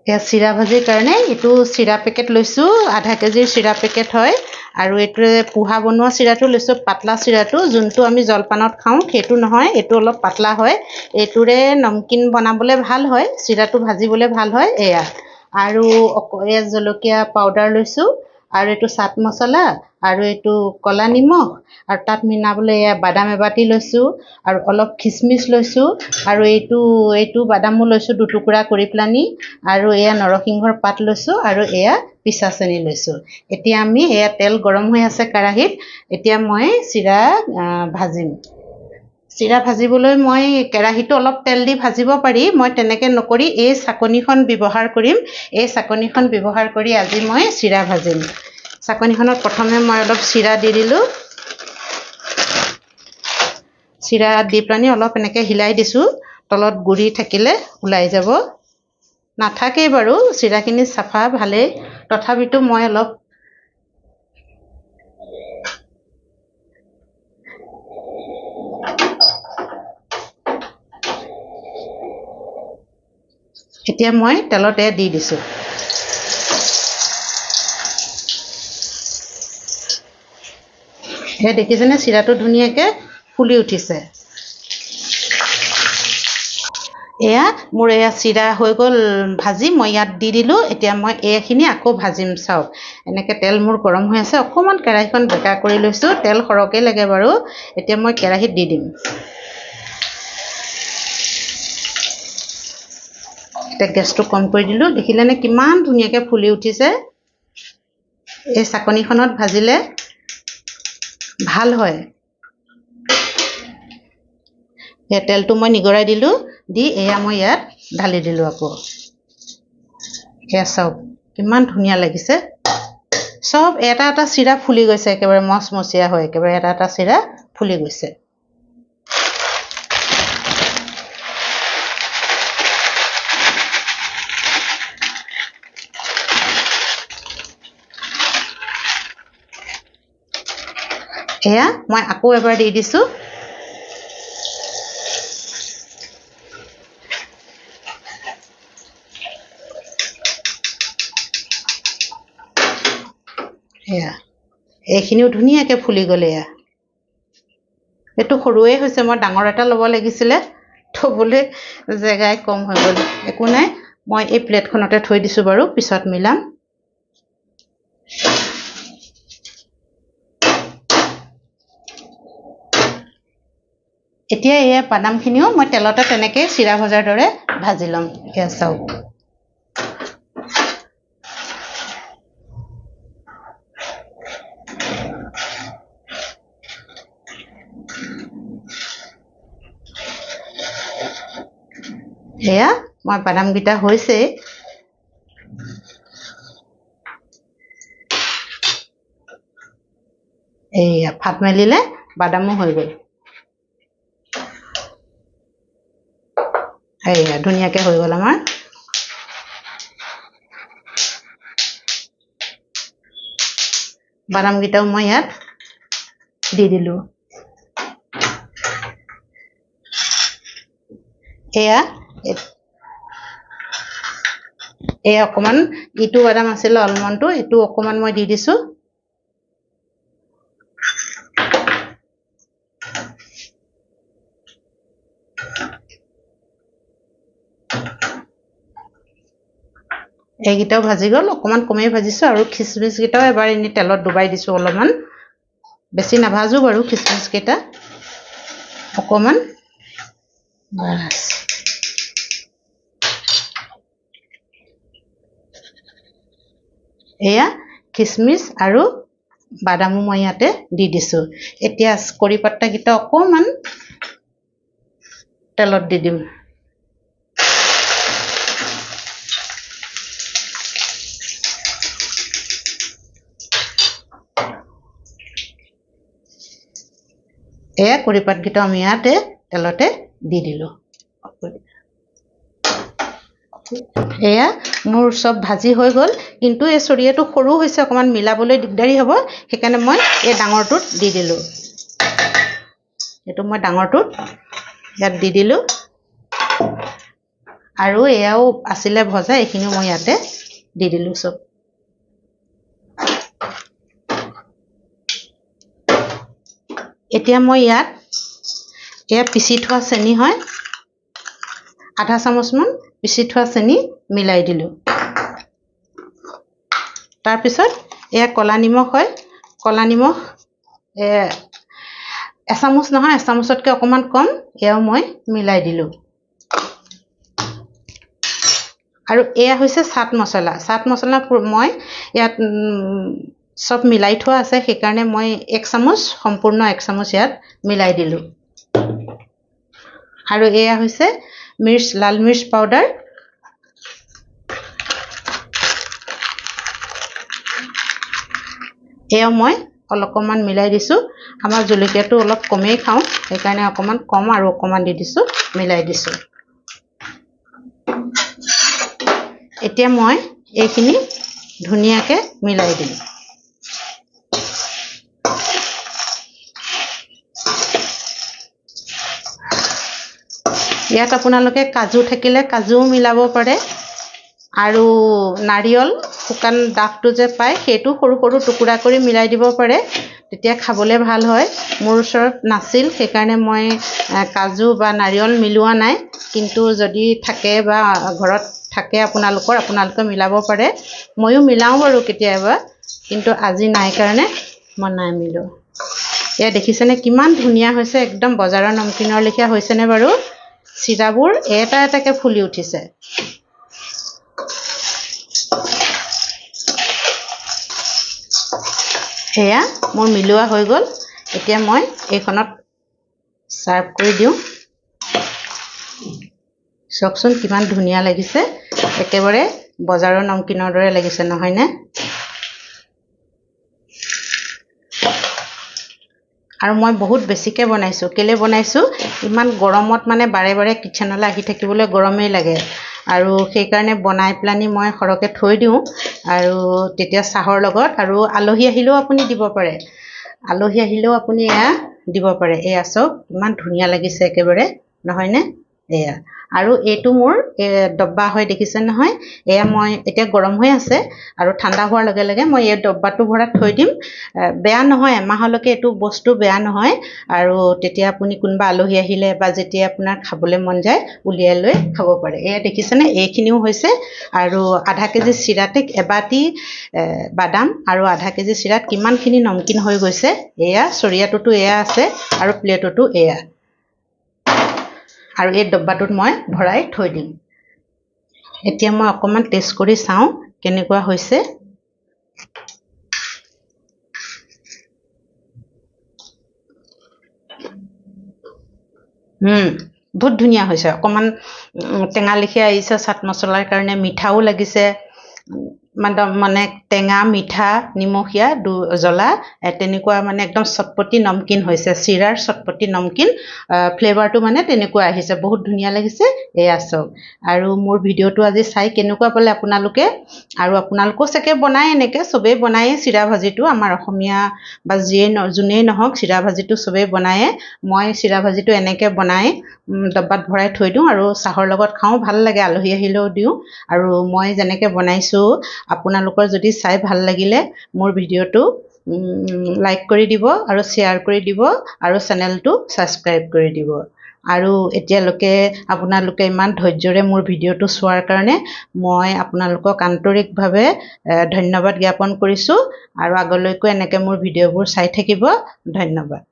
এয়া চিৰা ভাজিৰ কাৰণে এইটো চিৰা পেকেট লৈছোঁ, আধা কেজিৰ চিৰা পেকেট হয়। আৰু এইটোৱে পোহা বনোৱা চিৰাটো লৈছোঁ, পাতলা চিৰাটো, যোনটো আমি জলপানত খাওঁ সেইটো নহয়, এইটো অলপ পাতলা হয়। এইটোৰে নমকিন বনাবলৈ ভাল হয়, চিৰাটো ভাজিবলৈ ভাল হয়। এয়া আৰু এয়া জলকীয়া পাউডাৰ লৈছোঁ, আৰু এইটো চাট মছলা, আৰু এইটো ক'লা নিমখ, আৰু তাত মিলাবলৈ এয়া বাদাম এবাতি লৈছোঁ, আৰু অলপ খিচমিচ লৈছোঁ, আৰু এইটো বাদামো লৈছোঁ দুটুকুৰা কৰি পেলানি, আৰু এয়া নৰসিংহৰ পাত লৈছোঁ, আৰু এয়া পিছা চেনি লৈছোঁ। এতিয়া আমি এয়া তেল গৰম হৈ আছে কেৰাহীত, এতিয়া মই চিৰা ভাজিম। চিৰা ভাজিবলৈ মই কেৰাহীটো অলপ তেল দি ভাজিব পাৰি, মই তেনেকৈ নকৰি এই চাকনিখন ব্যৱহাৰ কৰিম। এই চাকনিখন ব্যৱহাৰ কৰি আজি মই চিৰা ভাজিম। চাকনিখনত প্ৰথমে মই অলপ চিৰা দি দিলোঁ। চিৰা দি পেলানি অলপ এনেকৈ হিলাই দিছোঁ, তলত গুড়ি থাকিলে ওলাই যাব। নাথাকেই বাৰু, চিৰাখিনি চাফা ভালেই, তথাপিতো মই অলপ এতিয়া মই তেলতে দি দিছোঁ। এয়া দেখিছেনে চিৰাটো ধুনীয়াকৈ ফুলি উঠিছে। এয়া মোৰ এয়া চিৰা হৈ গ'ল ভাজি, মই ইয়াত দি দিলোঁ। এতিয়া মই এইখিনি আকৌ ভাজিম। চাওক এনেকৈ তেল মোৰ গৰম হৈ আছে, অকণমান কেৰাহীখন বেকা কৰি লৈছোঁ, তেল সৰহকৈ লাগে বাৰু। এতিয়া মই কেৰাহীত দি দিম। এতিয়া গেছটো কম কৰি দিলোঁ। দেখিলেনে কিমান ধুনীয়াকৈ ফুলি উঠিছে। এই চাকনিখনত ভাজিলে ভাল হয়। এই তেলটো মই নিগৰাই দিলোঁ, দি এয়া মই ইয়াত ঢালি দিলোঁ আকৌ। এয়া চাওক কিমান ধুনীয়া লাগিছে। চব এটা এটা চিৰা ফুলি গৈছে, একেবাৰে মচমচীয়া হৈ একেবাৰে এটা এটা চিৰা ফুলি গৈছে। এয়া মই আকৌ এবাৰ দি দিছোঁ। এয়া এইখিনিও ধুনীয়াকৈ ফুলি গ'ল। এয়া এইটো সৰুৱে হৈছে, মই ডাঙৰ এটা ল'ব লাগিছিলে, থ'বলৈ জেগাই কম হৈ গ'ল। একো নাই, মই এই প্লেটখনতে থৈ দিছোঁ বাৰু, পিছত মিলাম। এতিয়া এয়া বাদামখিনিও মই তেলতে তেনেকৈ চিৰা ভজাৰ দৰে ভাজি ল'ম। এয়া চাওক এয়া মই বাদামকেইটা হৈছে। এয়া ফাট মেলিলে বাদামো হৈ গ'ল। এয়া ধুনীয়াকৈ হৈ গ'ল আমাৰ। বাদামকেইটাও মই ইয়াত দি দিলোঁ। এয়া এয়া অকণমান ইটো বাদাম আছিলে অলমণ্ডটো, এইটো অকণমান মই দি দিছোঁ। এইকেইটাও ভাজি গ'ল, অকণমান কমেই ভাজিছোঁ। আৰু খিচমিচকেইটাও এবাৰ এনেই তেলত ডুবাই দিছোঁ অলপমান, বেছি নাভাজোঁ বাৰু খিচমিচকেইটা, অকণমান। বাছ এয়া খিচমিচ আৰু বাদামো মই ইয়াতে দি দিছোঁ। এতিয়া কৰি পাত্তাকেইটা অকণমান তেলত দি দিম। এয়া কৰিপাতকেইটা আমি ইয়াতে তেলতে দি দিলোঁ। এয়া মোৰ চব ভাজি হৈ গ'ল, কিন্তু এই চৰিয়াটো সৰু হৈছে, অকণমান মিলাবলৈ দিগদাৰী হ'ব, সেইকাৰণে মই এই ডাঙৰটোত দি দিলোঁ। এইটো মই ডাঙৰটোত ইয়াত দি দিলোঁ। আৰু এয়াও আছিলে ভজা, এইখিনিও মই ইয়াতে দি দিলোঁ চব। এতিয়া মই ইয়াত এয়া পিচি থোৱা চেনি হয়, আধা চামুচমান পিচি থোৱা চেনি মিলাই দিলোঁ। তাৰপিছত এয়া ক'লা নিমখ হয়, ক'লা নিমখ এচামুচ নহয়, এচামুচতকৈ অকণমান কম, এয়াও মই মিলাই দিলোঁ। আৰু এয়া হৈছে চাট মছলা। চাট মছলা মই ইয়াত চব মিলাই থোৱা আছে, সেইকাৰণে মই এক চামুচ, সম্পূৰ্ণ এক চামুচ ইয়াত মিলাই দিলোঁ। আৰু এয়া হৈছে মিৰ্চ, লাল মিৰ্চ পাউডাৰ। এয়াও মই অলপমান মিলাই দিছোঁ। আমাৰ জলকীয়াটো অলপ কমেই খাওঁ, সেইকাৰণে অকণমান কম আৰু অকণমান দি দিছোঁ, মিলাই দিছোঁ। এতিয়া মই এইখিনি ধুনীয়াকৈ মিলাই দিম। ইয়াত আপোনালোকে কাজু থাকিলে কাজুও মিলাব পাৰে, আৰু নাৰিকল শুকান ডাঠটো যে পায় সেইটো সৰু সৰু টুকুৰা কৰি মিলাই দিব পাৰে, তেতিয়া খাবলৈ ভাল হয়। মোৰ ওচৰত নাছিল, সেইকাৰণে মই কাজু বা নাৰিকল মিলোৱা নাই, কিন্তু যদি থাকে বা ঘৰত থাকে আপোনালোকৰ, আপোনালোকে মিলাব পাৰে। ময়ো মিলাওঁ বাৰু কেতিয়াবা, কিন্তু আজি নাই কাৰণে মই নাই মিলোৱা। এয়া দেখিছেনে কিমান ধুনীয়া হৈছে, একদম বজাৰৰ নমকিনৰ লেখীয়া হৈছেনে বাৰু? চিৰাবোৰ এটা এটাকৈ ফুলি উঠিছে। সেয়া মোৰ মিলোৱা হৈ গ'ল। এতিয়া মই এইখনত ছাৰ্ভ কৰি দিওঁ। চাওকচোন কিমান ধুনীয়া লাগিছে, একেবাৰে বজাৰৰ নমকিনৰ দৰে লাগিছে নহয়নে? আৰু মই বহুত বেছিকৈ বনাইছোঁ। কেলৈ বনাইছোঁ, ইমান গৰমত মানে বাৰে বাৰে কিটচেনলৈ আহি থাকিবলৈ গৰমেই লাগে, আৰু সেইকাৰণে বনাই পেলানি মই সৰহকৈ থৈ দিওঁ। আৰু তেতিয়া চাহৰ লগত, আৰু আলহী আহিলেও আপুনি দিব পাৰে, আলহী আহিলেও আপুনি এয়া দিব পাৰে। এয়া চাওক ইমান ধুনীয়া লাগিছে একেবাৰে নহয়নে? এয়া আৰু এইটো মোৰ ডব্বা হয়, দেখিছে নহয়? এয়া মই এতিয়া গৰম হৈ আছে, আৰু ঠাণ্ডা হোৱাৰ লগে লগে মই এই ডব্বাটো ভৰাই থৈ দিম। বেয়া নহয়, এমাহলৈকে এইটো বস্তু বেয়া নহয়। আৰু তেতিয়া আপুনি কোনোবা আলহী আহিলে বা যেতিয়া আপোনাৰ খাবলৈ মন যায় উলিয়াই লৈ খাব পাৰে। এয়া দেখিছেনে এইখিনিও হৈছে। আৰু আধা কেজি চিৰাতে এবাটি বাদাম আৰু আধা কেজি চিৰাত কিমানখিনি নমকিন হৈ গৈছে। এয়া চৰিয়াটোতো এয়া আছে আৰু প্লেটতো এয়া। আৰু এই ডব্বাটোত মই ভৰাই থৈ দিম। এতিয়া মই অকণমান টেষ্ট কৰি চাওঁ কেনেকুৱা হৈছে। বহুত ধুনীয়া হৈছে। অকণমান টেঙা লেখীয়া আহিছে চাট মছলাৰ কাৰণে, মিঠাও লাগিছে, মানে টেঙা মিঠা নিমখীয়া জ্বলা তেনেকুৱা, মানে একদম চটপটি নমকিন হৈছে, চিৰাৰ চটপটি নমকিন ফ্লেভাৰটো মানে তেনেকুৱা আহিছে, বহুত ধুনীয়া লাগিছে। এয়া চাওক। আৰু মোৰ ভিডিঅ'টো আজি চাই কেনেকুৱা পালে আপোনালোকে? আৰু আপোনালোকেও চাগে বনায়, এনেকৈ চবেই বনায়ে চিৰা ভাজিটো, আমাৰ অসমীয়া বা যিয়ে যোনেই নহওক চিৰা ভাজিটো চবেই বনায়ে। মই চিৰা ভাজিটো এনেকৈ বনাই ডব্বাত ভৰাই থৈ দিওঁ আৰু চাহৰ লগত খাওঁ, ভাল লাগে, আলহী আহিলেও দিওঁ। আৰু মই যেনেকৈ বনাইছোঁ, আপোনালোকৰ যদি চাই ভাল লাগিলে মোৰ ভিডিঅ'টো লাইক কৰি দিব আৰু শ্বেয়াৰ কৰি দিব আৰু চেনেলটো ছাবস্ক্ৰাইব কৰি দিব। আৰু এতিয়ালৈকে আপোনালোকে ইমান ধৈৰ্যৰে মোৰ ভিডিঅ'টো চোৱাৰ কাৰণে মই আপোনালোকক আন্তৰিকভাৱে ধন্যবাদ জ্ঞাপন কৰিছোঁ। আৰু আগলৈকো এনেকৈ মোৰ ভিডিঅ'বোৰ চাই থাকিব। ধন্যবাদ।